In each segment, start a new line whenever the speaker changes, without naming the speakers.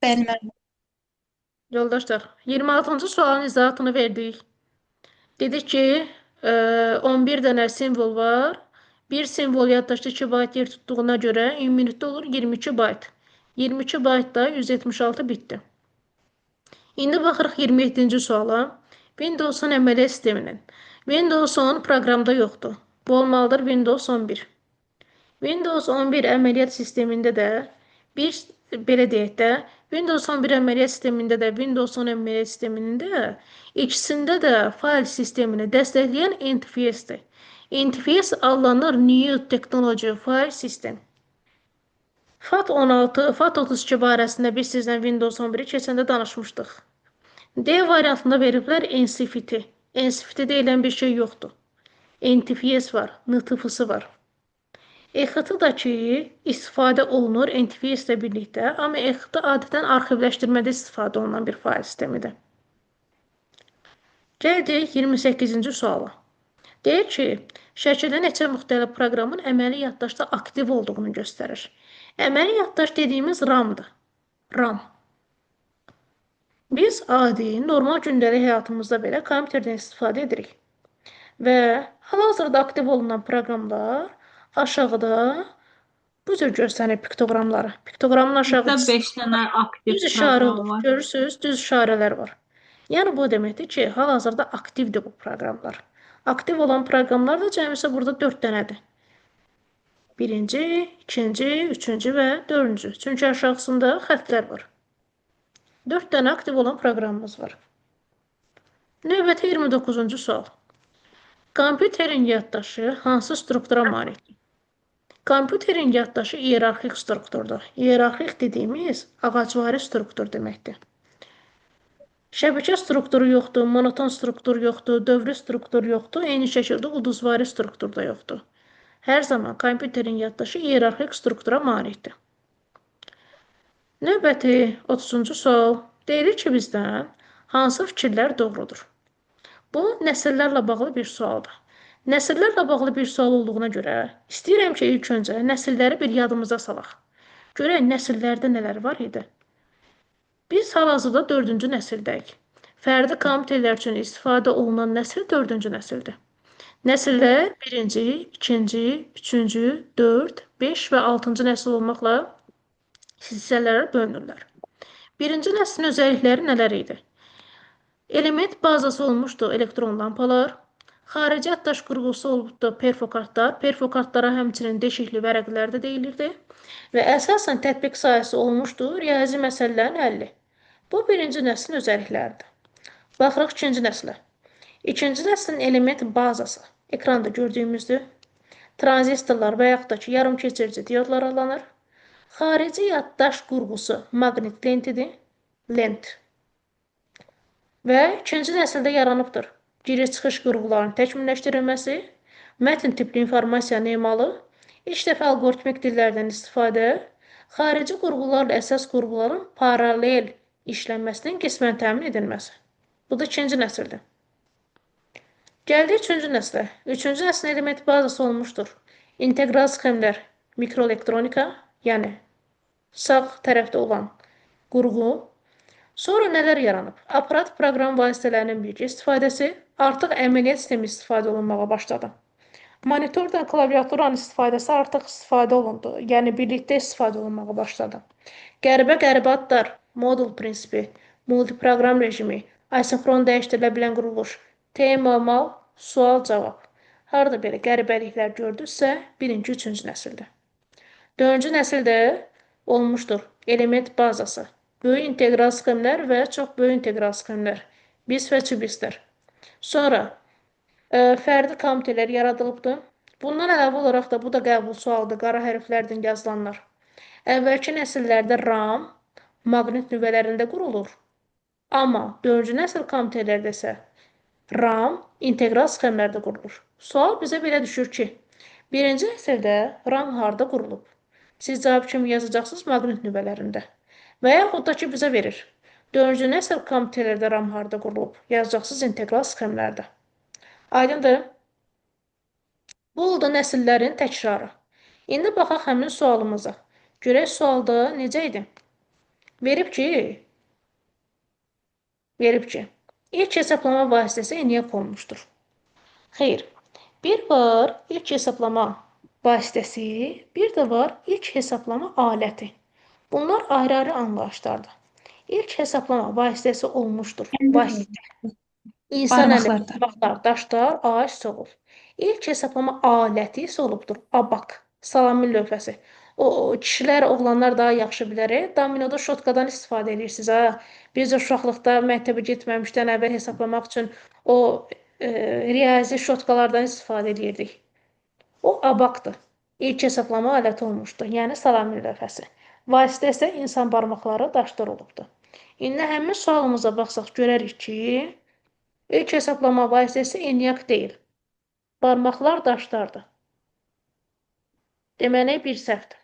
Bəli, müəllim.
Yoldaşlar, 26-cı sualın izahatını verdik. Dedik ki, 11 dənə simvol var. Bir simvol yaddaşda 2 bayt yer tutduğuna görə ümumilikdə olur 22 bayt. 22 bayt da 176 bitdir. İndi baxırıq 27-ci suala. Windows 10 əməliyyat sisteminin. Windows 10 proqramda yoxdur. Bu olmalıdır Windows 11. Windows 11 əməliyyat sistemində də bir belə deyək də, Windows 11 əməliyyat sistemində də, Windows 10 əməliyyat sistemində də ikisində də fayl sistemini dəstəkləyən NTFS-dir. NTFS adlanır New Technology File System. FAT16, FAT32 barəsində biz sizlə Windows 11-i keçəndə danışmışdıq. D variantında veriblər NCFT. NCFT deyilən bir şey yoxdur. NTFS var, NTFS var. EXT-dakı istifadə olunur NTFS ilə birlikdə, amma EXT adətən arxivləşdirmədə istifadə olunan bir fayl sistemidir. Gəldik 28-ci suala. Deyir ki, şəkildə neçə müxtəlif proqramın əməli yaddaşda aktiv olduğunu göstərir. Əməli yaddaş dediyimiz RAM-dır. RAM. Biz adi, normal gündəlik həyatımızda belə kompüterdən istifadə edirik. Və hal-hazırda aktiv olunan proqramlar aşağıda bu cür göstərir piktoqramları. Piktoqramın aşağı
Burada 5 dənə aktiv
düz işarə
proqram
olur.
var.
Görürsünüz, düz işarələr var. Yəni bu deməkdir ki, hal-hazırda aktivdir bu proqramlar. Aktiv olan proqramlar da cəmisi burada 4 dənədir. Birinci, ikinci, üçüncü və dördüncü. Çünki aşağısında xəttlər var. 4 dənə aktiv olan proqramımız var. Növbəti 29-cu sual. Kompüterin yaddaşı hansı struktura malikdir? Kompüterin yaddaşı iyerarxik strukturdur. İyerarxik dediyimiz ağacvari struktur deməkdir. Şəbəkə strukturu yoxdur, monoton struktur yoxdur, dövrü struktur yoxdur, eyni şəkildə ulduzvari struktur da yoxdur. Hər zaman kompüterin yaddaşı iyerarxik struktura malikdir. Növbəti 30-cu sual deyilir ki, bizdən hansı fikirlər doğrudur? Bu, nəsillərlə bağlı bir sualdır. Nəsillərlə bağlı bir sual olduğuna görə istəyirəm ki, ilk öncə nəsilləri bir yadımıza salaq. Görək, nəsillərdə nələr var idi? Biz hal-hazırda 4-cü nəsildəyik. Fərdi kompüterlər üçün istifadə olunan nəsil 4-cü nəsildir. Nəsillər 1-ci, 2-ci, 3-cü, 4, 5 və 6-cı nəsil olmaqla hissələrə bölünürlər. 1-ci nəslin özəllikləri nələr idi? Element bazası olmuşdu elektron lampalar, xarici yaddaş qurğusu olubdu perfokartlar, perfokartlara həmçinin deşikli vərəqlər də deyilirdi və əsasən tətbiq sahəsi olmuşdu riyazi məsələlərin həlli. Bu birinci nəslin özəllikləridir. Baxırıq ikinci nəslə. İkinci nəslin element bazası ekranda gördüyümüzdür. Tranzistorlar və yaxud da ki, yarım keçirici diodlar adlanır. Xarici yaddaş qurğusu maqnit lentidir. Lent. Və ikinci nəsildə yaranıbdır. Giriş-çıxış qurğularının təkmilləşdirilməsi, mətn tipli informasiyanın emalı, ilk dəfə alqoritmik dillərdən istifadə, xarici qurğularla əsas qurğuların paralel işlənməsinin qismən təmin edilməsi. Bu da ikinci nəsildir. Gəldik üçüncü nəslə. Üçüncü nəslin element bazası olmuşdur. İntegral sxemlər, mikroelektronika, yəni sağ tərəfdə olan qurğu. Sonra nələr yaranıb? Aparat proqram vasitələrinin birgə istifadəsi, artıq əməliyyat sistemi istifadə olunmağa başladı. Monitordan klaviaturanın istifadəsi artıq istifadə olundu. Yəni birlikdə istifadə olunmağa başladı. Qəribə-qəribə adlar, modul prinsipi, multiproqram rejimi, asinxron dəyişdirilə bilən quruluş, tema, mal, sual-cavab. Harada belə qəribəliklər gördünüzsə, birinci, üçüncü nəsildə. Dördüncü nəsildə olmuşdur element bazası, böyük integral sxemlər və çox böyük integral sxemlər, bis və çibislər. Sonra fərdi kompüterlər yaradılıbdır. Bundan əlavə olaraq da bu da qəbul sualıdır, qara hərflərdən yazılanlar. Əvvəlki nəsillərdə RAM maqnit nüvələrində qurulur. Amma dördüncü nəsil kompüterlərdə isə RAM integral sxemlərdə qurulur. Sual bizə belə düşür ki, birinci nəsildə RAM harda qurulub? Siz cavab kimi yazacaqsınız maqnit nüvələrində. Və yaxud da ki, bizə verir. Dördüncü nəsil kompüterlərdə RAM harda qurulub? Yazacaqsınız integral sxemlərdə. Aydındır? Bu oldu nəsillərin təkrarı. İndi baxaq həmin sualımıza. Görək sualda necə idi? Verib ki, verib ki, ilk hesablama vasitəsi ENIAC olmuşdur. Xeyr. Bir var ilk hesablama vasitəsi, bir də var ilk hesablama aləti. Bunlar ayrı-ayrı anlayışlardır. İlk hesablama vasitəsi olmuşdur. Vasitə. İnsan əli, barmaqlar, daşlar, ağac soğul. İlk hesablama aləti isə olubdur. Abak, salamin lövhəsi. O kişilər, oğlanlar daha yaxşı bilər. Dominoda şotkadan istifadə edirsiniz ha. Biz uşaqlıqda məktəbə getməmişdən əvvəl hesablamaq üçün o riyazi şotkalardan istifadə edirdik. O abakdır. İlk hesablama aləti olmuşdur. Yəni salamin lövhəsi. Vasitə isə insan barmaqları, daşlar olubdur. İndi həmin sualımıza baxsaq görərik ki, ilk hesablama vasitəsi ENIAC deyil. Barmaqlar daşlardır. Deməli, bir səhvdir.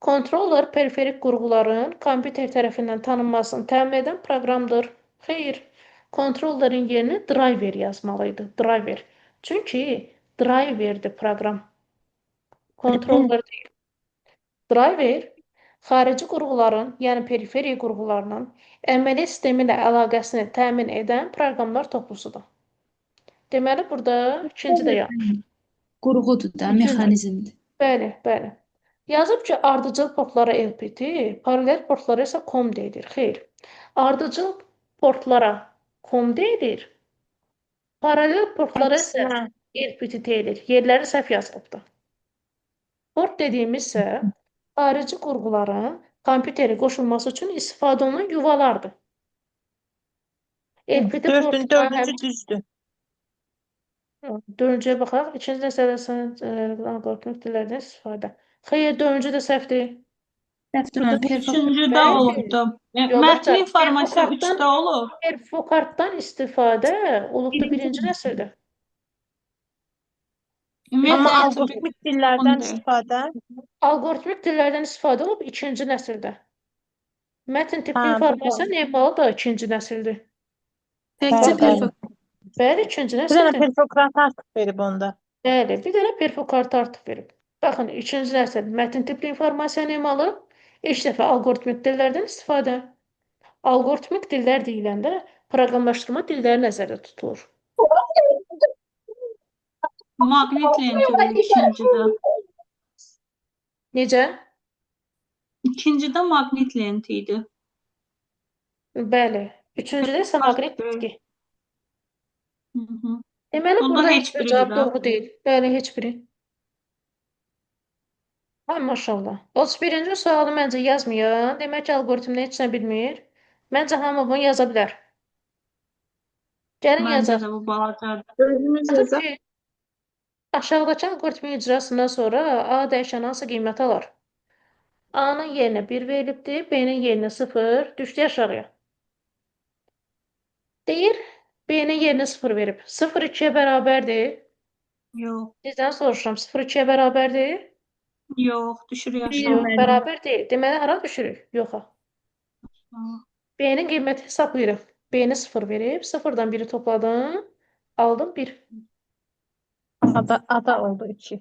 Kontroller periferik qurğuların kompüter tərəfindən tanınmasını təmin edən proqramdır. Xeyr, kontrollerin yerinə driver yazmalıydı. Driver. Çünki driverdir proqram. Kontroller deyil. Driver xarici qurğuların, yəni periferik qurğularının əməliyyat sistemi ilə əlaqəsini təmin edən proqramlar toplusudur. Deməli, burada ikinci də yanlış.
Qurğudur da, mexanizmdir.
Bəli, bəli. Yazıb ki, ardıcıl portlara LPT, paralel portlara isə COM deyilir. Xeyr. Ardıcıl portlara COM deyilir. Paralel portlara isə LPT deyilir. Yerləri səhv yazılıbdır. Port dediyimiz isə xarici qurğuların kompüterə qoşulması üçün istifadə olunan yuvalardır. LPT
Dördüncü düzdür.
Dördüncüyə baxaq. İkinci nəsəldə algoritmik dillərdən istifadə. Xeyr, dördüncü də səhvdir.
Səhvdir.
Üçüncü də olubdu. Mətni informasiya üçdə olub.
Perfokartdan istifadə olubdu birinci nəsildə.
Amma algoritmik dillərdən istifadə?
Algoritmik dillərdən istifadə olub ikinci nəsildə. Mətn tipli informasiya emalı da ikinci nəsildir.
Təkcə perfokart.
Bəli, ikinci
Bir dənə
nəsildir.
perfokart artıq verib onda.
Bəli, bir dənə perfokart artıq verib. Baxın, ikinci nəsil mətn tipli informasiyanı emalı, ilk dəfə algoritmik dillərdən istifadə. Algoritmik dillər deyiləndə proqramlaşdırma dilləri nəzərdə tutulur.
Maqnit lenti ikincidə.
Necə?
İkincidə maqnit lenti idi.
Bəli. Üçüncüdə isə maqnit diski. Deməli,
Onda
burada
heç
heç bir
biridir
cavab
də.
doğru deyil. Bəli, heç biri. Ay, maşallah. 31-ci sualı məncə yazmayın. Demək ki, algoritmini heç nə bilmir. Məncə hamı bunu yaza bilər. Gəlin
Məncə
yazaq.
də bu balacadır.
Özümüz
Yazıb
yazaq.
ki, aşağıdakı algoritmin icrasından sonra A dəyişəni hansı qiymət alar? A-nın yerinə 1 verilibdir, B-nin yerinə 0, düşdü aşağıya. Deyir, B-nin yerinə 0 verib. 0 2-yə bərabərdir.
Yox.
Sizdən soruşuram, 0 2-yə bərabərdir?
Yox, düşürük
Yox,
aşağı.
bərabər deyil. Deməli, hara düşürük? Yoxa. B-nin qiyməti hesablayırıq. B-ni 0 verib, 0-dan 1-i topladım, aldım 1.
Ada oldu 2.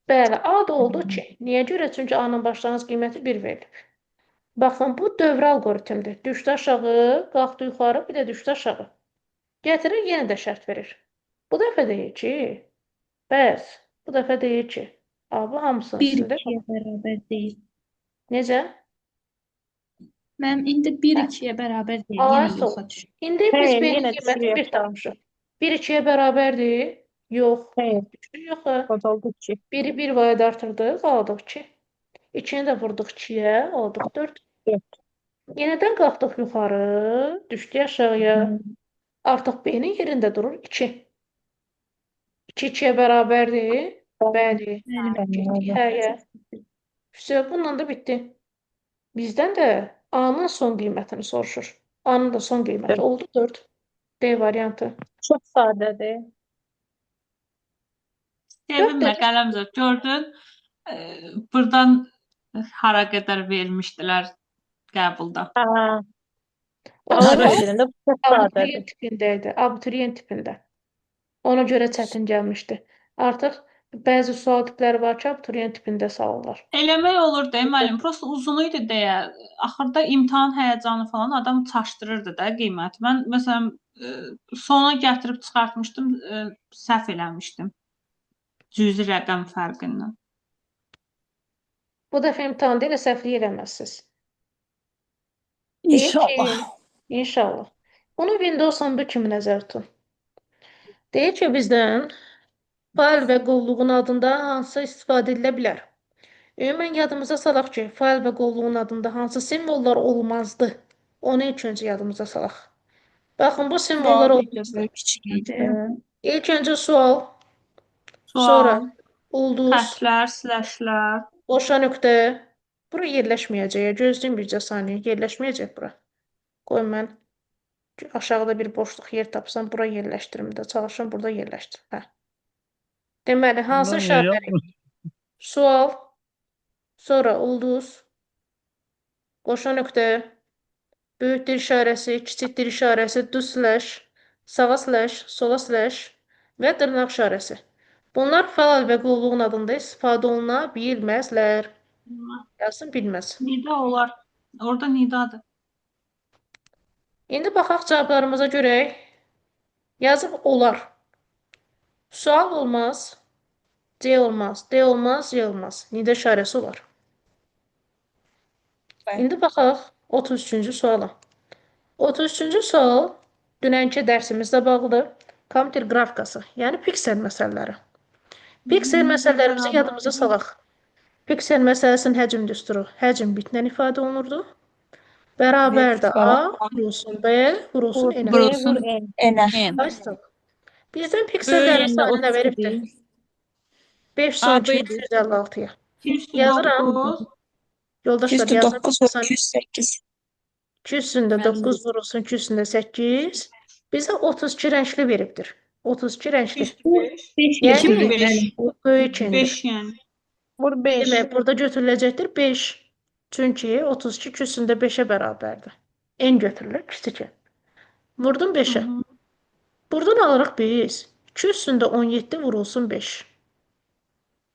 Bəli, A da oldu 2. Niyə görə? Çünki A-nın başlanğıc qiyməti 1 verilib. Baxın, bu dövrə algoritmdir. Düşdü aşağı, qalxdı yuxarı, bir də düşdü aşağı. Gətirir, yenə də şərt verir. Bu dəfə deyir ki, bəs, bu dəfə deyir ki, A, bu hamısının
1
üstündə.
2-yə bərabər deyil.
Necə?
Mənim indi 1 2-yə bərabər deyil.
A,
Yenə
sol.
yoxa düşür.
İndi biz
Xeyr,
B-nin
yenə
qiymətini
düşürük
1
aşağı.
tapmışıq. 1 2-yə bərabərdir? Yox.
Xeyr,
Düşür yoxa.
o da oldu 2.
1-i 1 vahid artırdıq, aldıq 2. 2-ni də vurduq 2-yə, aldıq 4.
4.
Yenidən qalxdıq yuxarı, düşdük aşağıya. Artıq B-nin yerində durur 2. 2 2-yə bərabərdir? Bəli.
Bəli.
Həyə. Vəsə, bununla da bitdi. Bizdən də A-nın son qiymətini soruşur. A-nın da son qiyməti oldu 4. D variantı.
Çox sadədir.
Sevinmə,
Dörd
Qələmzad. Gördün, buradan hara qədər vermişdilər qəbulda.
Hə.
O
Ona
sual
görə deyirəm də, bu çox sadədir.
abituriyent tipində idi. Abituriyent tipində. Ona görə çətin gəlmişdi. Artıq Bəzi sual tipləri var ki, abituriyent tipində salırlar.
Eləmək olur da, müəllim. Prosta uzun idi deyə axırda imtahan həyəcanı falan adam çaşdırırdı da qiyməti. Mən məsələn sona gətirib çıxartmışdım, səhv eləmişdim. Cüzi rəqəm fərqindən.
Bu dəfə imtahanda elə səhvlik eləməzsiniz. Deyir ki,
İnşallah.
İnşallah. Bunu Windows 11 kimi nəzərdə tutun. Deyir ki, bizdən fayl və qovluğun adında hansı istifadə edilə bilər? Ümumən yadımıza salaq ki, fayl və qovluğun adında hansı simvollar olmazdı? Onu ilk öncə yadımıza salaq. Baxın, bu simvollar
Sual bir də
olmazdı.
böyük kiçik idi.
İlk öncə sual, sonra
Sual,
ulduz,
xətlər, slashlər.
boşa nöqtə. Bura yerləşməyəcək. Gözləyin bircə saniyə. Yerləşməyəcək bura. Qoy mən aşağıda bir boşluq yer tapsam, bura yerləşdirim də. Çalışım burada yerləşdirim. Hə. Deməli, hansı
Bundan niyə
işarələri?
yapmıyorsun?
Sual, sonra ulduz, qoşa nöqtə, böyükdür işarəsi, kiçikdir işarəsi, düz slash, sağa slash, sola slash və dırnaq işarəsi. Bunlar fayl və qovluğun adında istifadə oluna bilməzlər. Yazsın bilməz.
Nida olar. Orada nidadır.
İndi baxaq cavablarımıza görək. Yazıb olar. Sual olmaz. C olmaz. D olmaz. C olmaz. Nida işarəsi olar.
Bəli.
İndi baxaq 33-cü suala. 33-cü sual dünənki dərsimizlə bağlıdır. Kompüter qrafikası, yəni piksel məsələləri. Piksel məsələlərimizi yadımıza salaq. Piksel məsələsinin həcm düsturu həcm bitlə ifadə olunurdu. Bərabərdir A vurulsun B vurulsun
Vur
N.
B,
Vurulsun.
vur N.
N.
N.
Aynen. Bizdən piksellərin
Böyüyəndə
sayını nə
32
veribdir?
deyil.
512
AB-dir.
256-ya. Yazıram.
209.
Yoldaşlar yazıram.
209 və 208.
200-də 9 vurulsun 200-də 8. Bizə 32 rəngli veribdir. 32 rəngli.
205.
5
Yəni
2005.
böyük endir.
5 yəni.
Vur 5.
Demək, burada götürüləcəkdir 5. Çünki 32 200-də 5-ə bərabərdir. N götürülür, kiçik n. Vurdum 5-ə. Buradan alırıq biz 200-də 17 vurulsun 5.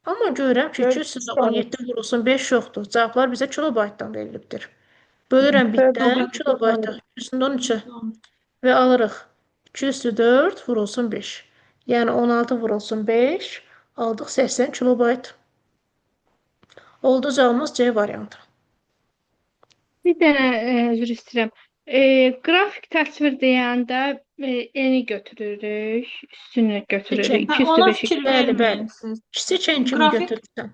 Amma görürəm ki, 200-də 17 vurulsun 5 yoxdur. Cavablar bizə kilobaytdan verilibdir. Bölürəm bitdən kilobayta 200-də 13-ə və alırıq 204 vurulsun 5. Yəni 16 vurulsun 5, aldıq 80 kilobayt. Oldu cavabımız C variantı.
Bir dənə üzr istəyirəm. Qrafik təsvir deyəndə N-i götürürük, üstünü götürürük.
Hə,
2 üstü
ona
5-i
fikir
Bəli, bəli.
verməyin siz.
Kiçik n kimi
Qrafik
götürürsən.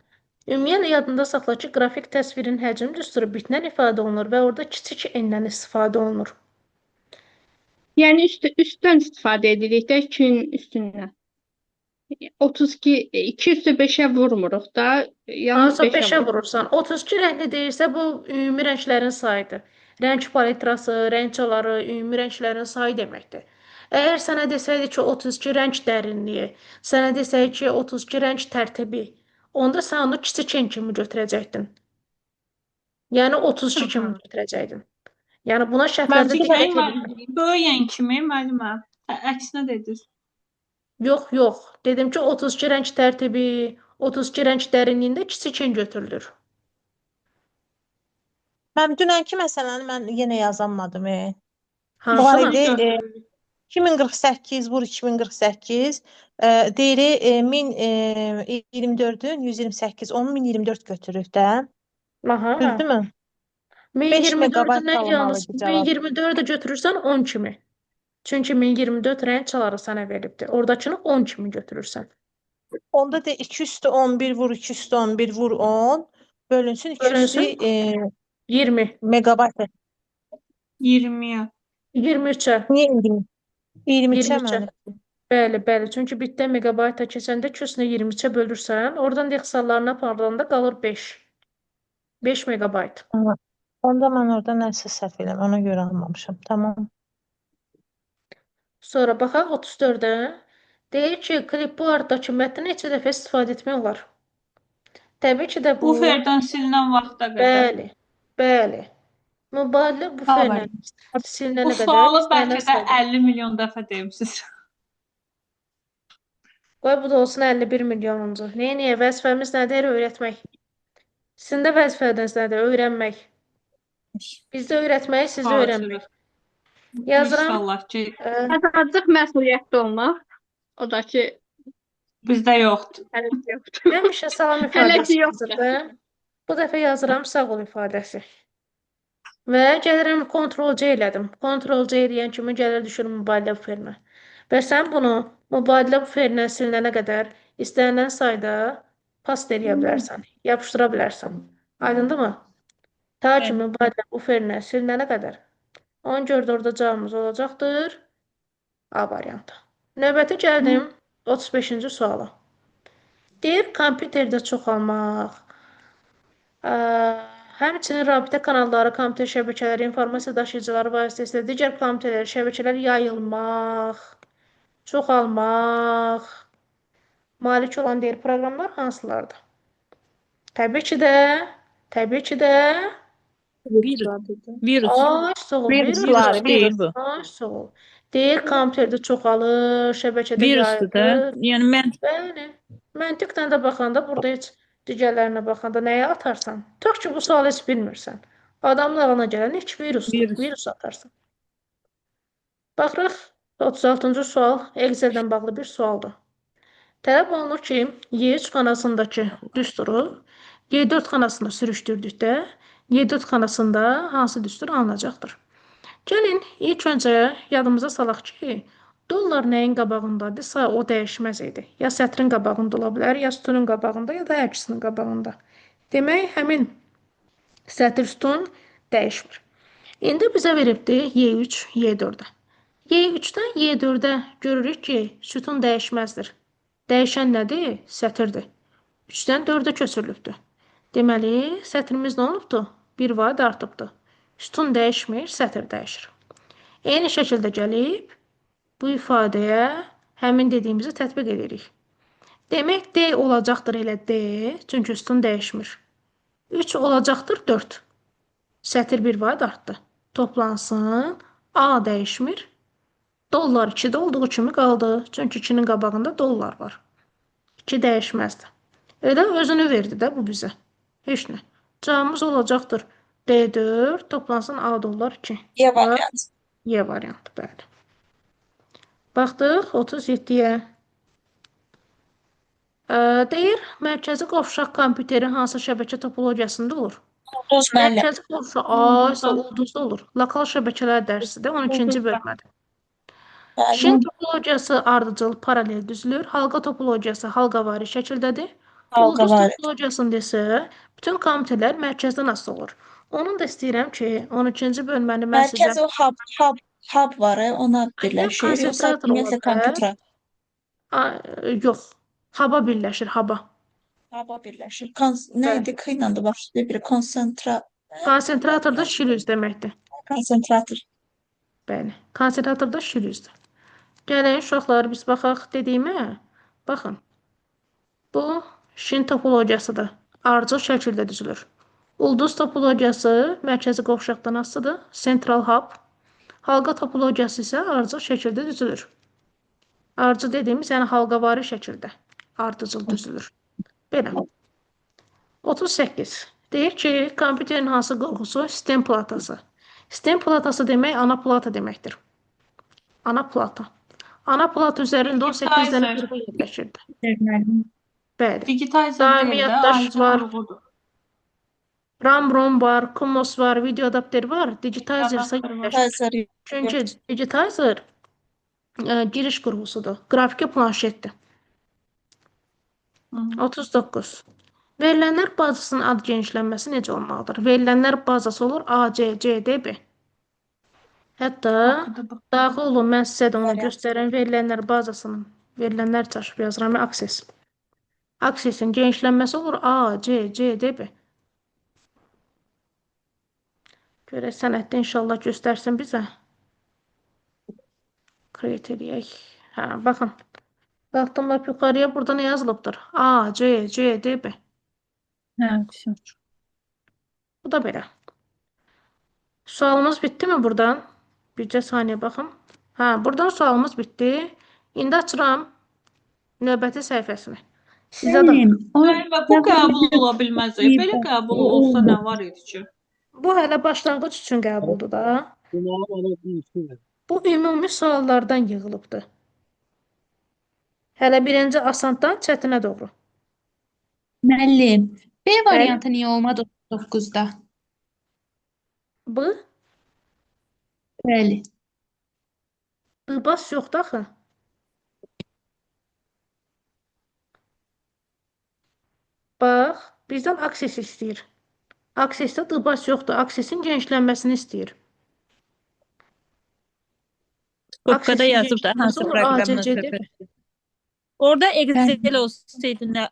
Ümumiyyətlə yadında saxla ki, qrafik təsvirin həcm düsturu bitlə ifadə olunur və orada kiçik n-dən istifadə olunur.
Yəni üstdən istifadə edirik də 2-nin üstündən. 32 2 üstü 5-ə vurmuruq da, yalnız
Hansı
5-ə
5-ə
vururuq.
vurursan. 32 rəngli deyirsə, bu ümumi rənglərin sayıdır. Rəng palitrası, rəng çaları, ümumi rənglərin sayı deməkdir. Əgər sənə desəydi ki, 32 rəng dərinliyi, sənə desəydi ki, 32 rəng tərtibi, onda sən onu kiçik n kimi götürəcəkdin. Yəni 32 kimi götürəcəkdin. Yəni buna şərtlərdə diqqət edin.
Böyük n kimi müəllimə. Əksinə dediniz.
Yox, yox. Dedim ki, 32 rəng tərtibi, 32 rəng dərinliyində kiçik n götürülür.
Mən dünənki məsələni mən yenə yazamadım.
Hansını?
Var idi 2048 vur 2048 deyir 1024-ün 128 onu 1024 götürürük də.
Aha.
Düzdürmü? 5
1024-ü
meqabayt
nə
alınmalı
yalnız
idi cavab.
1024-ü götürürsən 10 kimi. Çünki 1024 rəng çaları sənə veribdir. Oradakını 10 kimi götürürsən.
Onda da 211 vur 211 vur 10 bölünsün 200
Bölünsün 20.
meqabayt.
20-yə.
23-ə.
Niyə 20? 23-ə
23-ə.
müəllim.
Bəli, bəli. Çünki bitdən meqabayta keçəndə 200-ünü 23-ə bölürsən, oradan da ixtisarlarını aparılanda qalır 5. 5 meqabayt.
Onda mən orada nəsə səhv elədim. Ona görə almamışam. Tamam.
Sonra baxaq 34-ə. Deyir ki, clipboard-dakı mətni neçə dəfə istifadə etmək olar? Təbii ki də bu.
Buferdən silinən vaxta qədər.
Bəli, bəli. Mübadilə buferlə silinənə
Bu
qədər
sualı
istənilən
bəlkə də
sayda.
50 milyon dəfə demisiniz.
Qoy bu da olsun 51 milyonuncu. Neyə? Vəzifəmiz nədir? Öyrətmək. Sizin də vəzifəniz nədir? Öyrənmək. Bizdə öyrətmək, sizdə öyrənmək. Yazıram.
İnşallah ki,
Azıcıq məsuliyyətli olmaq. O da ki,
bizdə yoxdur.
hələ ki yoxdur.
Həmişə salam
Hələ
ifadəsi
ki yoxdur.
yazırdım. Bu dəfə yazıram sağ ol ifadəsi. Və gəlirəm Ctrl-C elədim. Ctrl-C eləyən kimi gəlir düşür mübadilə buferinə. Və sən bunu mübadilə buferinə silinənə qədər istənilən sayda past eləyə bilərsən, yapışdıra bilərsən. Aydındırmı? Ta ki mübadilə buferinə silinənə qədər. Ona görə də orada cavabımız olacaqdır A variantı. Növbəti gəldim 35-ci suala. Deyir, kompüterdə çoxalmaq, həmçinin rabitə kanalları, kompüter şəbəkələri, informasiya daşıyıcıları vasitəsilə digər kompüterlər, şəbəkələr yayılmaq, çoxalmaq, malik olan deyir proqramlar hansılardır? Təbii ki də, təbii ki də,
Virus. Virus.
ay sağ ol, virus,
Viruslar,
Deyil bu.
ay sağ ol. Deyir, kompüterdə çoxalır, şəbəkədə
Virusdur da.
yayılır.
Yəni mən
Bəli. Məntiqlə də baxanda burada heç digərlərinə baxanda nəyə atarsan? Tutaq ki, bu sualı heç bilmirsən. Adamın ağlına gələn ilk virusdur.
Virus.
Virus atarsan. Baxırıq 36-cı sual Excel-dən bağlı bir sualdır. Tələb olunur ki, Y3 xanasındakı düsturu Y4 xanasına sürüşdürdükdə Y4 xanasında hansı düstur alınacaqdır? Gəlin, ilk öncə yadımıza salaq ki, dollar nəyin qabağındadırsa o dəyişməz idi. Ya sətrin qabağında ola bilər, ya sütunun qabağında, ya da hər ikisinin qabağında. Demək, həmin sətir sütun dəyişmir. İndi bizə veribdir Y3, Y4-ə. Y3-dən Y4-ə görürük ki, sütun dəyişməzdir. Dəyişən nədir? Sətirdir. 3-dən 4-ə köçürülübdür. Deməli, sətrimiz nə olubdur? Bir vahid artıbdır. Sütun dəyişmir, sətir dəyişir. Eyni şəkildə gəlib bu ifadəyə həmin dediyimizi tətbiq edirik. Demək, D olacaqdır elə D, çünki sütun dəyişmir. 3 olacaqdır 4. Sətir bir vahid artdı. Toplansın, A dəyişmir. Dollar 2-də olduğu kimi qaldı. Çünki 2-nin qabağında dollar var. 2 dəyişməzdi. Elə özünü verdi də bu bizə. Heç nə. Cavabımız olacaqdır D4 toplansın A dollar 2.
Y variantı.
Y variantı, bəli. Baxdıq 37-yə. Deyir, mərkəzi qovşaq kompüteri hansı şəbəkə topologiyasında olur?
Ulduz müəllim.
Mərkəzi qovşaq, ay, ulduzda olur. Lokal şəbəkələr dərsidir, 12-ci bölmədə.
Bəli.
Şin topologiyası ardıcıl paralel düzülür. Halqa topologiyası halqavari şəkildədir. Ulduz
Halqavari.
topologiyasında isə bütün kompüterlər mərkəzdən asılı olur. Onun da istəyirəm ki, 12-ci bölməni mən sizə
Mərkəz o hub var, ona birləşir. Yoxsa
konsentrator ola
ümumiyyətlə
bilər.
kompüterə.
Yox, huba birləşir, huba.
Huba birləşir. Nə idi? K ilə də başlayır biri.
Konsentrator da şirüz deməkdir.
Konsentrator.
Bəli, konsentrator da şirüzdür. Gəlin uşaqlar, biz baxaq dediyimə. Baxın, bu şin topologiyasıdır. Ardıcıl şəkildə düzülür. Ulduz topologiyası mərkəzi qovşaqdan asılıdır. Central hub. Halqa topologiyası isə ardıcıl şəkildə düzülür. Ardıcıl dediyimiz, yəni halqavari şəkildə ardıcıl düzülür. Belə. 38. Deyir ki, kompüterin hansı qurğusu sistem platası. Sistem platası demək ana plata deməkdir. Ana plata. Ana plata üzərində 18 dənə
Digitizer.
qurğu yerləşirdi. Bəli.
Digitizer
Daimi
deyil də,
yaddaş
ayrıca
var.
qurğudur.
RAM, ROM var, CMOS var, video adapter var. Digitizer isə
Adapter var.
yerləşmir.
Digitizer
Çünki digitizer giriş qurğusudur. Qrafiki planşetdir. 39. Verilənlər bazasının ad genişlənməsi necə olmalıdır? Verilənlər bazası olur A, C, C, D, B. Hətta daxil olun, mən sizə də onu göstərirəm. Verilənlər bazasının, verilənlər çaşıb yazıram, Access. Access-in genişlənməsi olur A, C, C, D, B. Görək sənəddə inşallah göstərsin bizə. Create eləyək. Hə, baxın. Qalxdım lap yuxarıya. Burada nə yazılıbdır? A, C, C, D, B.
Hə, vəsə.
Bu da belə. Sualımız bitdi mi buradan? Bircə saniyə baxım. Hə, buradan sualımız bitdi. İndi açıram. Növbəti səhifəsini. Sizə də
Müəllim, o
Müəllimə, bu qəbul ola bilməz. Belə qəbul olsa nə var idi ki?
Bu hələ başlanğıc üçün qəbuldur da. Bu ümumi suallardan yığılıbdır. Hələ birinci asandan çətinə doğru.
Müəllim, B variantı niyə olmadı 9-da?
B,
Bəli.
B bas yoxdur axı. Bax, bizdən akses istəyir. Aksesdə D bas yoxdur. Aksesin genişlənməsini istəyir.
Skobkada
Aksesin
yazıb da
genişlənməsi
hansı
olur
proqramdan
ACC
söhbət
değil mi?
Orada Excel olsaydı nə,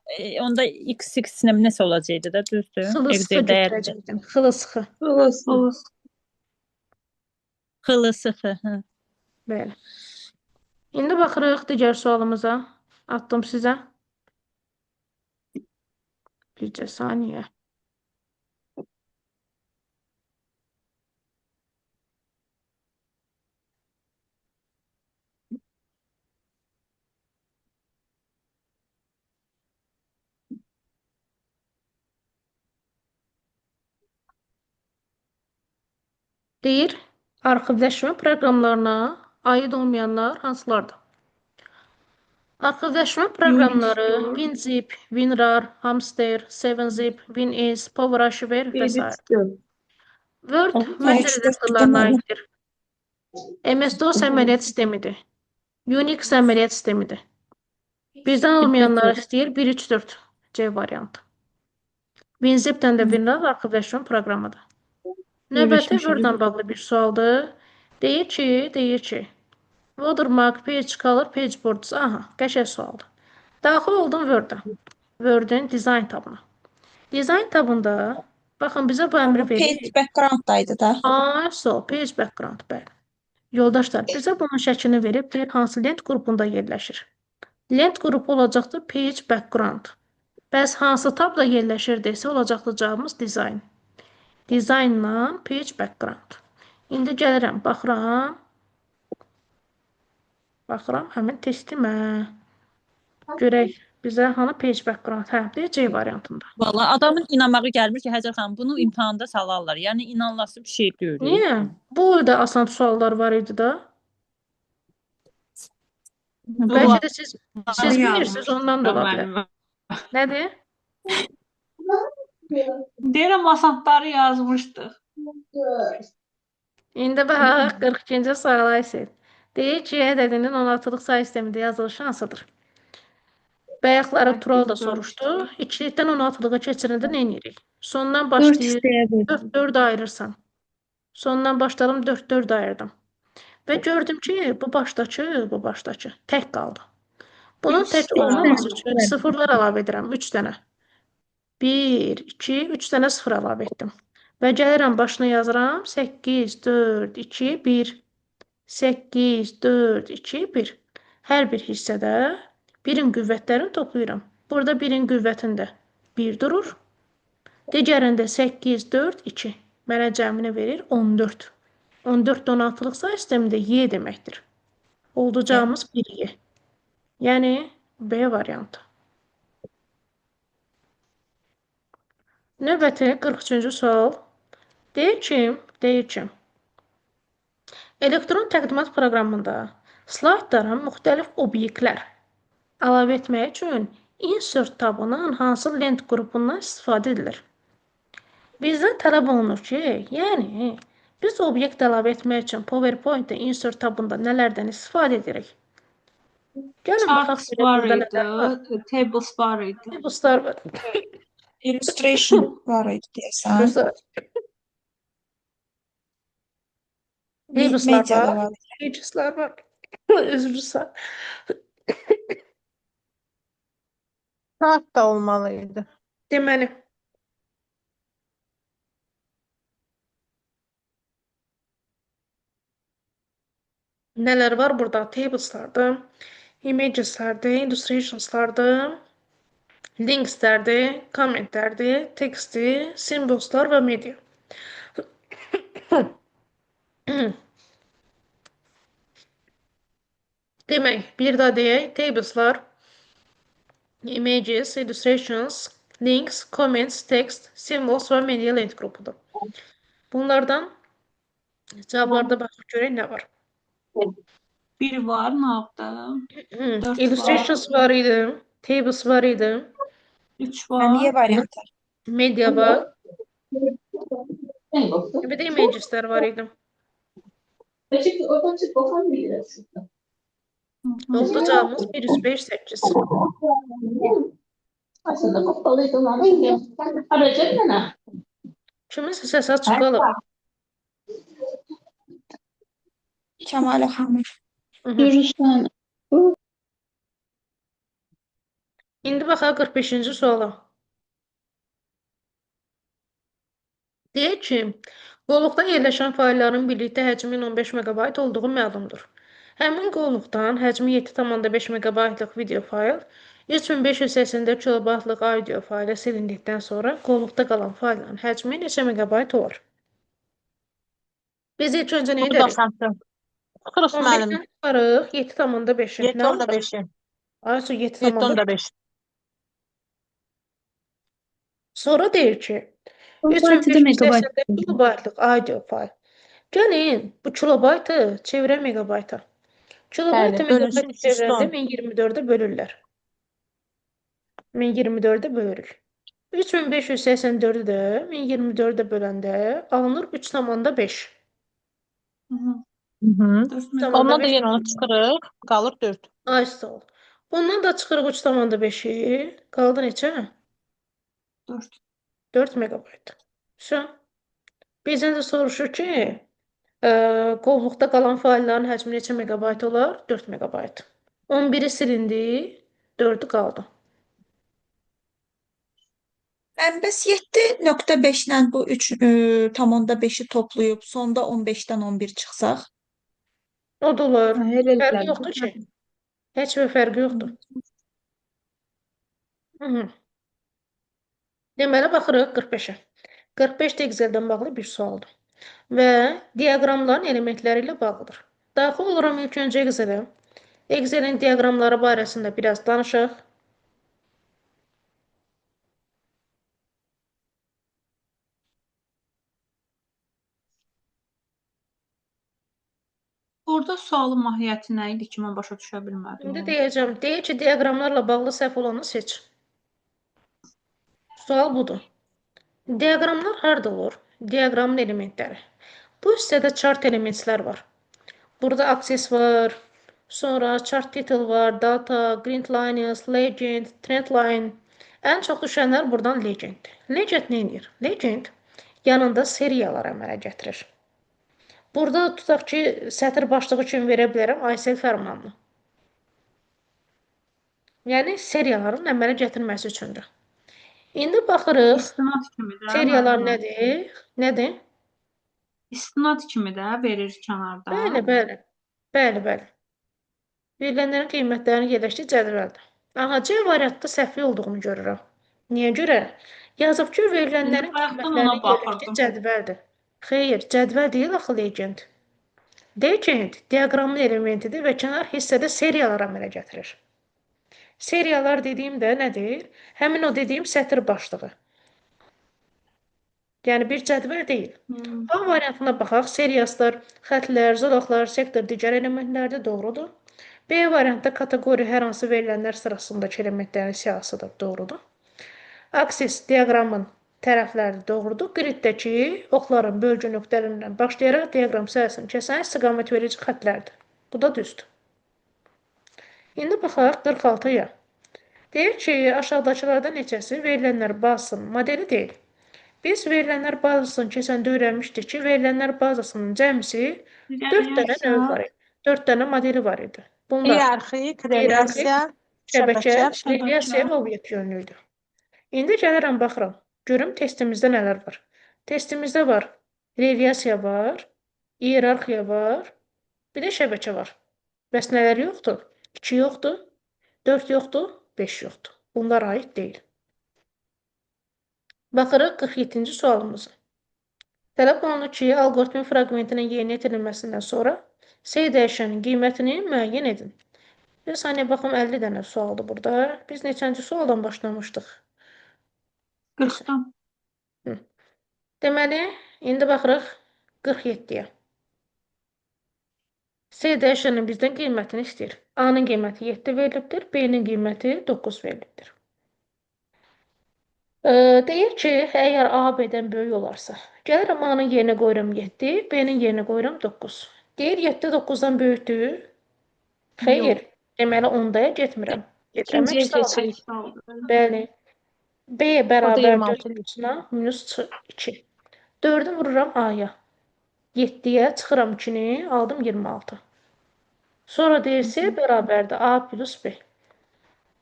onda XX nə nəsə olacaqdı da, düzdür?
Xılı sıxı
Excel dəyərində.
götürəcəkdim. Xılı sıxı.
Xılı sıxı, hə.
Bəli. İndi baxırıq digər sualımıza. Atdım sizə. Bircə saniyə. Deyir, arxivləşmə proqramlarına aid olmayanlar hansılardır? Arxivləşmə proqramları WinZip, WinRAR, Hamster, 7-Zip, WinEase, PowerArchiver və
1,
sair.
3, 4.
Word
Ay,
mətn
üç, dörd
redaktorlarına
deməli.
aiddir. MS-DOS əməliyyat sistemidir. Unix əməliyyat sistemidir. Bizdən olmayanları istəyir 1, 3, 4 C variantı. WinZip-dən də WinRAR arxivləşmə proqramıdır. Növbəti
Yerləşmişik.
Word-la bağlı bir sualdır. Deyir ki, watermark, page color, page borders. Aha, qəşəng sualdır. Daxil oldum Word-a. Word-ün design tabına. Design tabında, baxın bizə bu əmri
Bu
verir.
page background-daydı da.
Ay, so, page background, bəli. Yoldaşlar, bizə bunun şəklini verib, deyir, hansı lent qrupunda yerləşir. Lent qrupu olacaqdır page background. Bəs hansı tabda yerləşir desə, olacaqdır cavabımız design. Designla page background. İndi gəlirəm, baxıram. Baxıram həmin testimə. Görək bizə hanı page background. Hə, deyir C variantında.
Vallahi adamın inanmağı gəlmir ki, Həcər xanım, bunu imtahanda salarlar. Yəni inanılası bir şey deyil.
Niyə? Bu ildə asan suallar var idi da. Bəlkə də siz bilirsiniz, ondan da ola bilər.
Müəllimə.
Nədir?
Deyirəm asanları yazmışdıq.
İndi baxaq 42-ci suala isə. Deyir ki, ədədinin 16-lıq say sistemində yazılışı hansıdır? Bayaqları Tural da
8, 4,
soruşdu. İkilikdən 16-lığa keçirəndə nə edirik? Sondan
4
başlayır.
hissəyə bölün.
4 4 ayırırsan. Sondan başladım 4 4 ayırdım. Və gördüm ki, bu başdakı, bu başdakı tək qaldı. Bunun tək olmaması üçün sıfırlar əlavə edirəm 3 dənə. 1, 2, 3 dənə sıfır əlavə etdim. Və gəlirəm başına yazıram 8, 4, 2, 1. 8, 4, 2, 1. Hər bir hissədə birin qüvvətlərini toplayıram. Burada birin qüvvətində 1 durur. Digərində 8, 4, 2. Mənə cəmini verir 14. 14 16-lıq say sistemində Y deməkdir. Oldu cavabımız 1Y. Yəni B variantı. Növbəti 43-cü sual. Deyir ki, elektron təqdimat proqramında slaydlara müxtəlif obyektlər əlavə etmək üçün insert tabının hansı lent qrupundan istifadə edilir? Bizdən tələb olunur ki, yəni biz obyekt əlavə etmək üçün PowerPoint-də insert tabında nələrdən istifadə edirik? Gəlin baxaq
Charts
belə
var
burada nələr var.
idi, tables var idi.
Tableslar var.
Illustration var idi deyəsən.
Gözəl. Tableslar
Media da
var.
var.
Pageslar var. Üzr istəyirəm.
Saat da olmalıydı.
Deməli, nələr var burada? Tableslardır, imageslərdir, illustrationslardır, linkslərdir, commentlərdir, tekstdir, symbolslar və media. Demək, bir daha deyək, tableslar, Images, illustrations, links, comments, text, symbols və media lent qrupudur. Bunlardan cavablarda baxıb görək nə var.
1 var navda, 4 var,
Illustrations var idi, tables var idi,
3
Mənim Y
var.
variantı.
media var, bir də imageslər var idi. Oldu cavabımız 1, 3, 5, 8. Kiminsə səsi açıq qalıb.
Kəmalə xanım.
İndi baxaq 45-ci suala. Deyir ki, qolluqda yerləşən faylların birlikdə həcminin 15 MB olduğu məlumdur. Həmin qolluqdan həcmi 7,5 MB-lıq video fayl, 3584 kilobaytlıq audio faylı silindikdən sonra qolluqda qalan faylların həcmi neçə megabayt olar? Biz ilk öncə nə
Bu da
edərik?
asandır. Çıxırıq müəllim.
15-dən çıxarıq 7,5-i. Nə olur?
7.5-i.
Aysu 7,5.
7.5.
Sonra deyir ki,
Kilobaytı da megabayt.
3584 kilobaytlıq audio fayl. Gəlin bu kilobaytı çevirək megabayta. Kilobaytı
Bəli, bölünsün
megabayta çevirəndə
310.
1024-ə bölürlər. 1024-ə bölürük. 3584-ü də 1024-ə böləndə alınır 3,5.
Hı -hı.
Hı -hı.
4
Ondan da
3,5.
yenə onu çıxırıq. Qalır 4.
Ay sağ ol. Bundan da çıxırıq 3,5-i. Qaldı neçə?
4.
4 megabayt. Vəsə. Bizdən də soruşur ki, qovluqda qalan faylların həcmi neçə megabayt olar? 4 megabayt. 11-i silindi, 4-ü qaldı.
Mən bəs 7.5 ilə bu 3,5-i toplayıb sonda 15-dən 11 çıxsaq.
O da olar.
Elə
Fərqi
elədim.
yoxdur ki. Heç bir fərqi yoxdur. Hı -hı. Deməli, baxırıq 45-ə. 45 də Excel-dən bağlı bir sualdır. Və diaqramların elementləri ilə bağlıdır. Daxil oluram ilk öncə Excel-ə. Excel-in diaqramları barəsində biraz danışaq.
Orada sualın mahiyyəti nə idi ki, mən başa düşə bilmədim
İndi
onu.
deyəcəm. Deyir ki, diaqramlarla bağlı səhv olanı seç. Sual budur. Diaqramlar harda olur? Diaqramın elementləri. Bu hissədə chart elementlər var. Burada axis var, sonra chart title var, data, grid lines, legend, trend line. Ən çox düşənlər buradan legenddir. Legend nə edir? Legend yanında seriyalar əmələ gətirir. Burada tutaq ki, sətir başlığı üçün verə bilərəm Aysel fərmanını. Yəni seriyaların əmələ gətirməsi üçündür. İndi baxırıq,
İstinad kimi də
seriyalar
müəllimə.
nədir? Nədir?
İstinad kimi də verir kənarda.
Bəli, bəli. Bəli, bəli. Verilənlərin qiymətlərinin yerləşdiyi cədvəldir. Aha, C variantda səhvli olduğunu görürəm. Niyə görə? Yazıb ki,
İndi
verilənlərin
bayaqdan ona
qiymətlərinin yerləşdiyi
baxırdım.
cədvəldir. Xeyr, cədvəl deyil axı legend. Legend diaqramın elementidir və kənar hissədə seriyalar əmələ gətirir. Seriyalar dediyim də nədir? Həmin o dediyim sətir başlığı. Yəni bir cədvəl deyil. A variantına baxaq. Seriyaslar, xətlər, zolaqlar, sektor, digər elementlərdir, doğrudur. B variantda kateqoriya hər hansı verilənlər sırasındakı elementlərin siyahısıdır, doğrudur. Aksis diaqramın tərəfləri doğrudur. Griddəki oxların bölgü nöqtələrindən başlayaraq diaqram sahəsini kəsən istiqamət verici xətlərdir. Bu da düzdür. İndi baxaq 46-ya. Deyir ki, aşağıdakılardan neçəsi verilənlər bazasının modeli deyil. Biz verilənlər bazasını keçəndə öyrənmişdik ki, verilənlər bazasının cəmisi 4 dənə növü var idi. 4 dənə modeli var idi. Bunlar
Hiyerarxik,
hiyerarxik,
regressiya,
şəbəkə,
şəbəkə.
regressiya və obyekt yönlüydü. İndi gəlirəm, baxıram. Görüm testimizdə nələr var. Testimizdə var regressiya var, hiyerarxiya var, bir də şəbəkə var. Bəs nələr yoxdur? 2 yoxdur, 4 yoxdur, 5 yoxdur. Bunlar aid deyil. Baxırıq 47-ci sualımıza. Tələb olunur ki, alqoritmin fraqmentinin yerinə yetirilməsindən sonra S dəyişənin qiymətini müəyyən edin. Bir saniyə baxım 50 dənə sualdır burada. Biz neçənci sualdan başlamışdıq?
40-dan.
Deməli, indi baxırıq 47-yə. C dəyişənin bizdən qiymətini istəyir. A-nın qiyməti 7 verilibdir, B-nin qiyməti 9 verilibdir. Deyir ki, əgər A B-dən böyük olarsa, gəlirəm A-nın yerinə qoyuram 7, B-nin yerinə qoyuram 9. Deyir 7 9-dan böyükdür. Xeyr. Deməli 10-daya getmirəm. Gedirəm
İkinciyə
əks halda.
keçirik.
Bəli. B bərabər
26
4 qütusunə minus 2. 4-ü vururam A-ya. 7-yə çıxıram 2-ni, aldım 26. Sonra deyir C bərabərdir A plus B.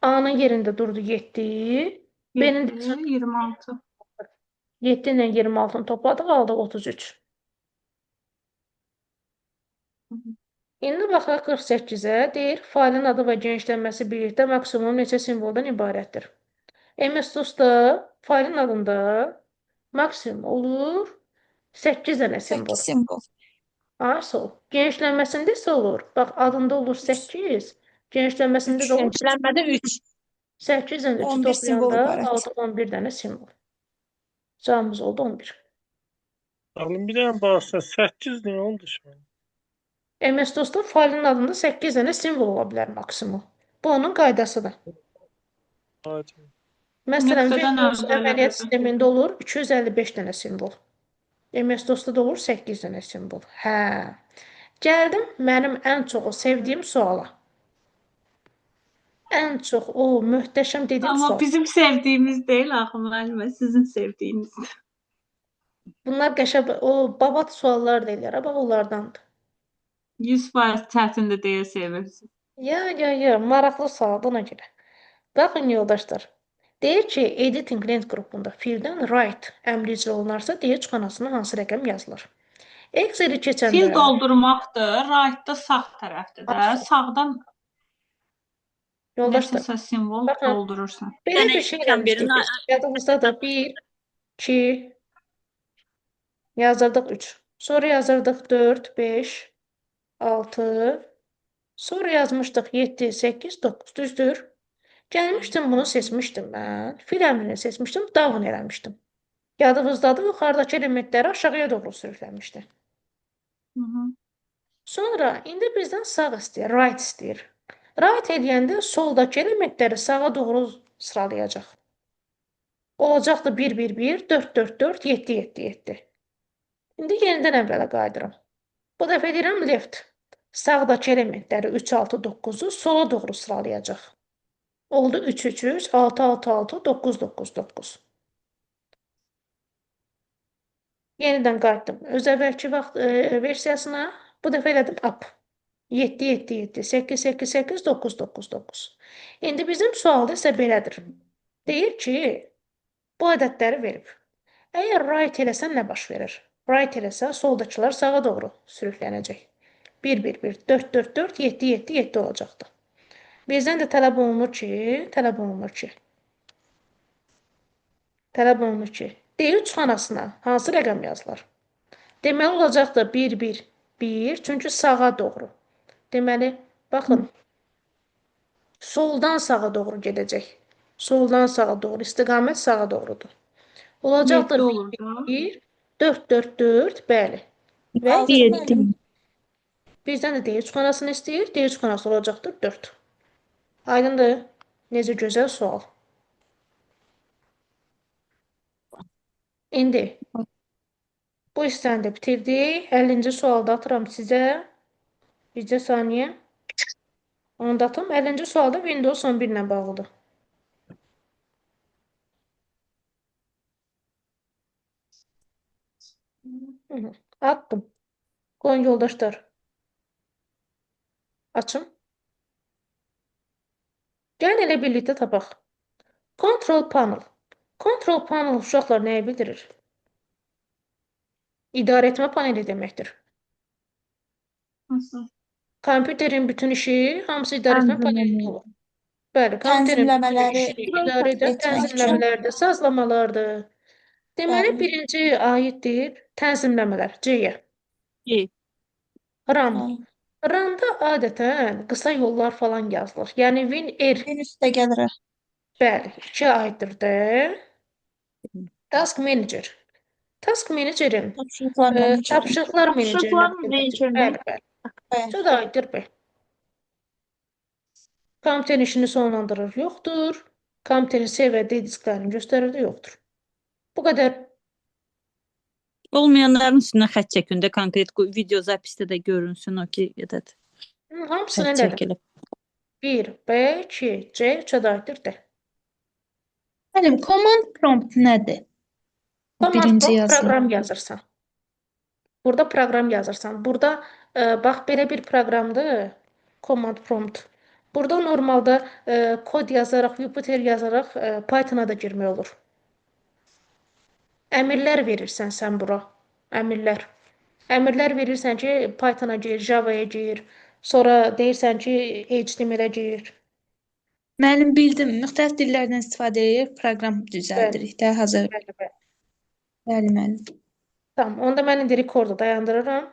A-nın yerində durdu 7. B-nin
7, 26.
7 ilə 26-nı topladıq, aldıq 33. İndi baxaq 48-ə. Deyir, failin adı və genişlənməsi birlikdə maksimum neçə simvoldan ibarətdir? MS-DOS-da failin adında maksimum olur 8 dənə simvol.
8 simvol.
A, sol. Genişlənməsində isə olur. Bax, adında olur 8. Genişlənməsində də olur
Genişlənmədə 3.
8 ilə 3-ü
11 simvol
toplayanda
ibarət.
aldıq 11 dənə simvol. Cavabımız oldu 11.
Oğlum bir dənə bağışla 8 nə oldu şimdi?
MS-DOS-da failin adında 8 dənə simvol ola bilər maksimum. Bu onun qaydasıdır.
Aydın.
Məsələn,
Nöqtədən
Windows
əvvəl
əməliyyat
əvvəl.
sistemində olur 255 dənə simvol. MS-DOS-da da olur 8 dənə simvol. Hə. Gəldim mənim ən çox o sevdiyim suala. Ən çox o möhtəşəm dediyim
Amma
sual.
bizim sevdiyimiz deyil axı müəllimə, sizin sevdiyiniz.
Bunlar qəşəng o babat suallar deyirlər, bax onlardandır.
100% çətindir deyə sevirsiniz.
Ya, maraqlı sualdır ona görə. Baxın yoldaşlar. Deyir ki, editing lent qrupunda fill-dən right əmri icra olunarsa, D3 xanasına hansı rəqəm yazılır? Excel-i keçəndə
Fill doldurmaqdır, right-da sağ tərəfdir də.
Absolut.
Sağdan
Yoldaşlar,
nəsə simvol
baxın,
doldurursan.
belə
Dənə
bir şey
imkan
eləmişdik
verin.
biz. Yadımızda da 1, 2, yazırdıq 3. Sonra yazırdıq 4, 5, 6. Sonra yazmışdıq 7, 8, 9. Düzdür? Gəlmişdim, bunu seçmişdim mən. Fill əmrini seçmişdim, down eləmişdim. Yadınızdadır, yuxarıdakı elementləri aşağıya doğru sürükləmişdi.
Hı -hı.
Sonra indi bizdən sağ istəyir, right istəyir. Right eləyəndə soldakı elementləri sağa doğru sıralayacaq. Olacaqdı 1, 1, 1, 4, 4, 4, 7, 7, 7. İndi yenidən əvvələ qayıdıram. Bu dəfə edirəm left. Sağdakı elementləri 3, 6, 9-u sola doğru sıralayacaq. Oldu 3, 3, 3, 6, 6, 6, 9, 9, 9. Yenidən qayıtdım. Öz əvvəlki vaxt versiyasına. Bu dəfə elədim up. 7, 7, 7, 8, 8, 8, 9, 9, 9. İndi bizim sualda isə belədir. Deyir ki, bu ədədləri verib. Əgər right eləsən nə baş verir? Right eləsən soldakılar sağa doğru sürüklənəcək. 1, 1, 1, 4, 4, 4, 7, 7, 7 olacaqdır. Bizdən də tələb olunur ki, tələb olunur ki, D3 xanasına hansı rəqəm yazılır? Deməli, olacaqdır 1, 1, 1, çünki sağa doğru. Deməli, baxın, soldan sağa doğru gedəcək. Soldan sağa doğru, istiqamət sağa doğrudur. Olacaqdır
7
1,
olur da.
1, 4, 4, 4, bəli. Və
6
7.
müəllim.
Bizdən də D3 xanasını istəyir. D3 xanası olacaqdır 4. Aydındır? Necə gözəl sual. İndi bu hissəni də bitirdik. 50-ci sualda atıram sizə. Bircə saniyə. Onu da atım. 50-ci sualda Windows 11 ilə bağlıdır. Hı -hı. Attım. Qoyun yoldaşlar. Açım. Gəlin elə birlikdə tapaq. Control Panel. Control Panel uşaqlar nəyi bildirir? İdarə etmə paneli deməkdir.
Nasıl?
Kompüterin bütün işi hamısı idarə etmə panelində
Tənzimləmə.
olur. Bəli, kompüterin bütün
Tənzimləmələri
işini idarə edən
etmək üçün.
tənzimləmələrdir, sazlamalardır. Deməli,
Bəli.
birinci aiddir tənzimləmələr, C-yə.
C.
RAM.
Bəli.
Run-da adətən qısa yollar falan yazılır. Yəni WinR,
En üstə gəlir.
bəli, 2 aiddir D. Task Manager. Task Managerin
Tapşırıqlar meneceri.
tapşırıqlar menecerinə
Tapşırıqlar
aiddir.
menecerinə.
Bəli, bəli.
Bəli.
3 də aiddir B. Kompüterin işini sonlandırır, yoxdur. Kompüterin C və D disklərini göstərir də yoxdur. Bu qədər.
Olmayanların üstünə xətt çəkin də konkret video zapisdə də görünsün o ki, ədəd
Hamısını
xətt
elədim.
çəkilib.
1, B, 2, C, 3 də aiddir D.
Müəllim, command prompt nədir? O
Command
birinci
prompt
yazılan.
proqram yazırsan. Burada proqram yazırsan. Burada bax belə bir proqramdır. Command prompt. Burada normalda kod yazaraq, Jupyter yazaraq Pythona da girmək olur. Əmrlər verirsən sən bura. Əmrlər. Əmrlər verirsən ki, Pythona gir, Java-ya gir. Sonra deyirsən ki, HTML-ə gir.
Müəllim, bildim. Müxtəlif dillərdən istifadə edib proqram düzəldirik də hazır.
Bəli, bəli.
Bəli, müəllim.
Tamam, onda mən indi rekordu dayandırıram.